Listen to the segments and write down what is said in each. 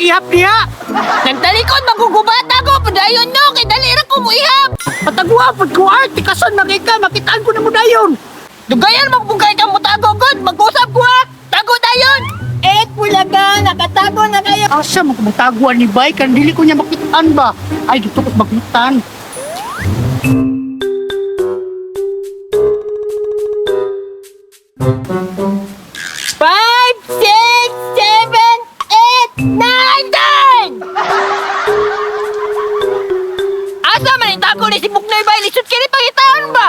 mag-ihap niya. Nagtalikod magugubata ko, padayon no, kay dali ra ko muihap. Patagwa pud ko art, tikasan makita, makitaan ko na mo dayon. Dugayan magbugay ka mo tago god, mag-usap ko ha. Tago dayon. Et bulaga, nakatago na kayo. Asa man ko mutaguan ni bay kan dili ko niya makitaan ba? Ay dito ko magmutan. Five, six, seven, eight, nine, 10! Asa man yung tago ni si Buknoy ba? Lisod kini pangitaon ba?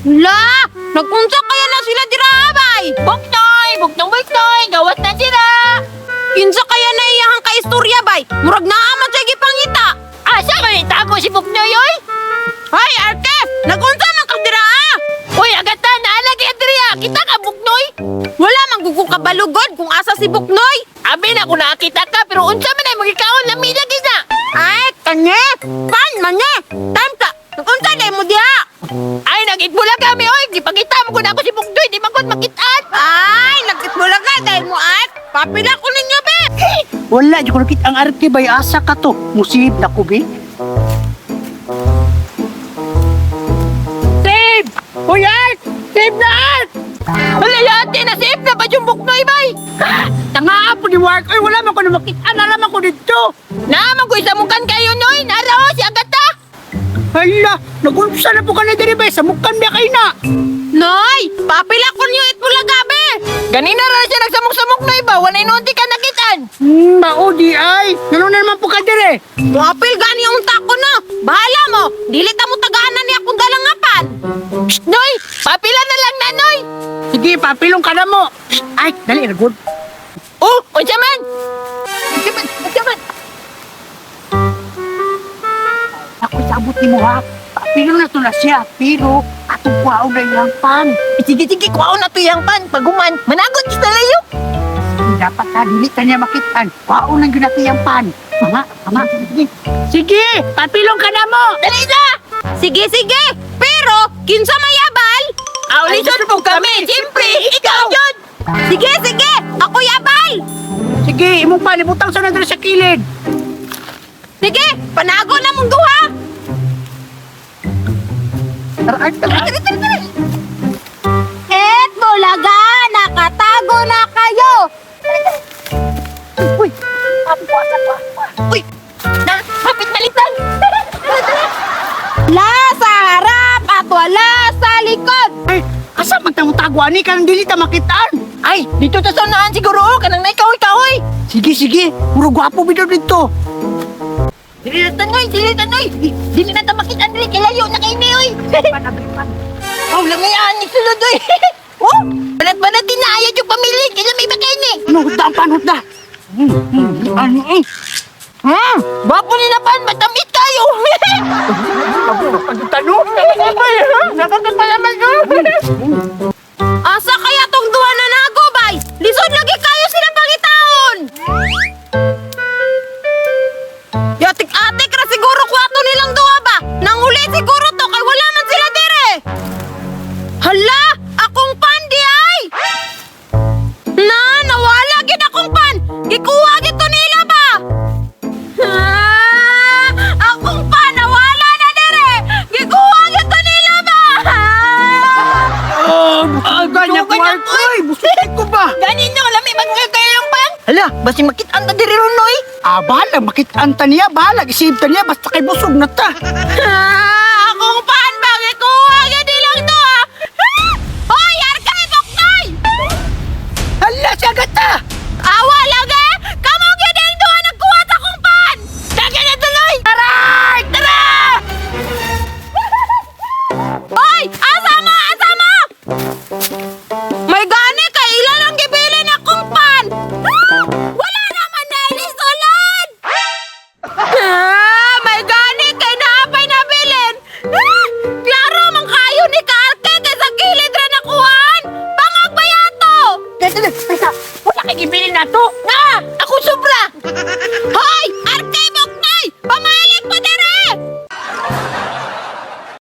La! Nagunsa kaya na sila dira bay? Buknoy! Buknong Buknoy! Gawas na sila! Kinsa kaya na iyahang kaistorya bay? Murag naa man siya gipangita. Asa man yung tago si Buknoy oy? Hay Arke, nagunsa man ka dira ah? Uy, agata! Naalagi Andrea! Kita ka Buknoy! Wala man gud ko kabalugod kung asa si Buknoy. Abi na kung nakakita ka pero unsa man ay magikaon na milagi na! Ay, kanye! Pan man ni! Time ka! Nagunsa na mo diha? Ay, nag-itbula kami oy! Gipangita mo ko na ako si Buknoy! Di man ko makitaan! Ay, nagkitbulaga dahil mo at papila ko ninyo be! Wala di ko nakita ang arte bay asa ka to. Musib na ko bi. Save! Uy art! Save na art! Wala yate! Nasave na ba yung Buknoy bay? Tanga po ni Mark. Oy wala man ko na makitaan, alam ko dito. Naaman ko isamukan kayo noy! Nara si Agata! Hala, nagunsa na po ka na diri bay, samukan ba kay na? Noy, papila ko ninyo itbulaga be! Ganina ra siya nagsamok-samok noy ba? Walay noon di ka nakitaan! Mao di ay. Ngano na naman po ka dire? Muapil gani unta ko no. Bahala mo. Dili ta mo tagaanan ni akong dalangapan. Shh, Noy! Papila na lang na, Noy! Sige, papilong ka na mo. Shh, ay, dali ra good. Oh, unsa man? Unsa man? Unsa man? Ako sabot nimo ha. Papilong na to na siya, pero atong kuwaon na iyang pan. Sige, sige, kuwaon na to yang pan. Paguman, managot sa layo. Dapat ha, dili ta niya makitaan. Kuwaon lang gyud nato iyang pan. Mama, mama, sige. Sige, papilong ka na mo. Dali na! Sige, sige. Pero kinsa may abal? Aw, lisod po kami. Siyempre, ikaw yun! Sige, sige. Ako yabal. Sige, imong pan ibutang sa na diri sa kilid. Sige, panago na mong duha. Tara, ay, tara. Et bulaga, nakatago na kayo. Uy, ako ako. Uy! Na, hapit malitan! La sa harap at wala sa likod. Ay, asa man ta mo taguan ni kanang dili ta makitaan? Ay, dito ta sa unaan siguro, oh. Kanang naikahoy-kahoy. Sige, sige. Muro gwapo bitaw dito. Dili na ta, Noy. Dili na ta, Noy. Dili na ta makitaan dili. Kailayo na kayo ni, oy. Oh, langayan ni sulod, oy. Oh, banat-banat din na ayaw yung pamilya. Kailan may bakain eh. Ano, hutda ang pan, hutda. Ano, eh. Gwapo ni na pan, matamit kayo. Pagtanong. Nakakapalaman ko. Asa kaya tong duha na nago, bay? Lisod lagi kayo sila pangitaon. Yatik-atik ra siguro kwato nilang duha ba? Nanguli siguro to kay wala man sila dire. Hala, akong pan di ay. Na, nawala gid akong pan. Gikuha gid to nila ba? Ah, akong pan nawala na dire. Gikuha gid to nila ba? Oh, ganyan ko, Ganyan Mark. Uy, busog ko ba? Ganin nyo, lami man kayo yung pan. Hala, basi makitaan ta diri ron, Noy. Ah, bahala, makitaan ta niya, bahala, isip ta niya, basta kay busog na ta. Ah!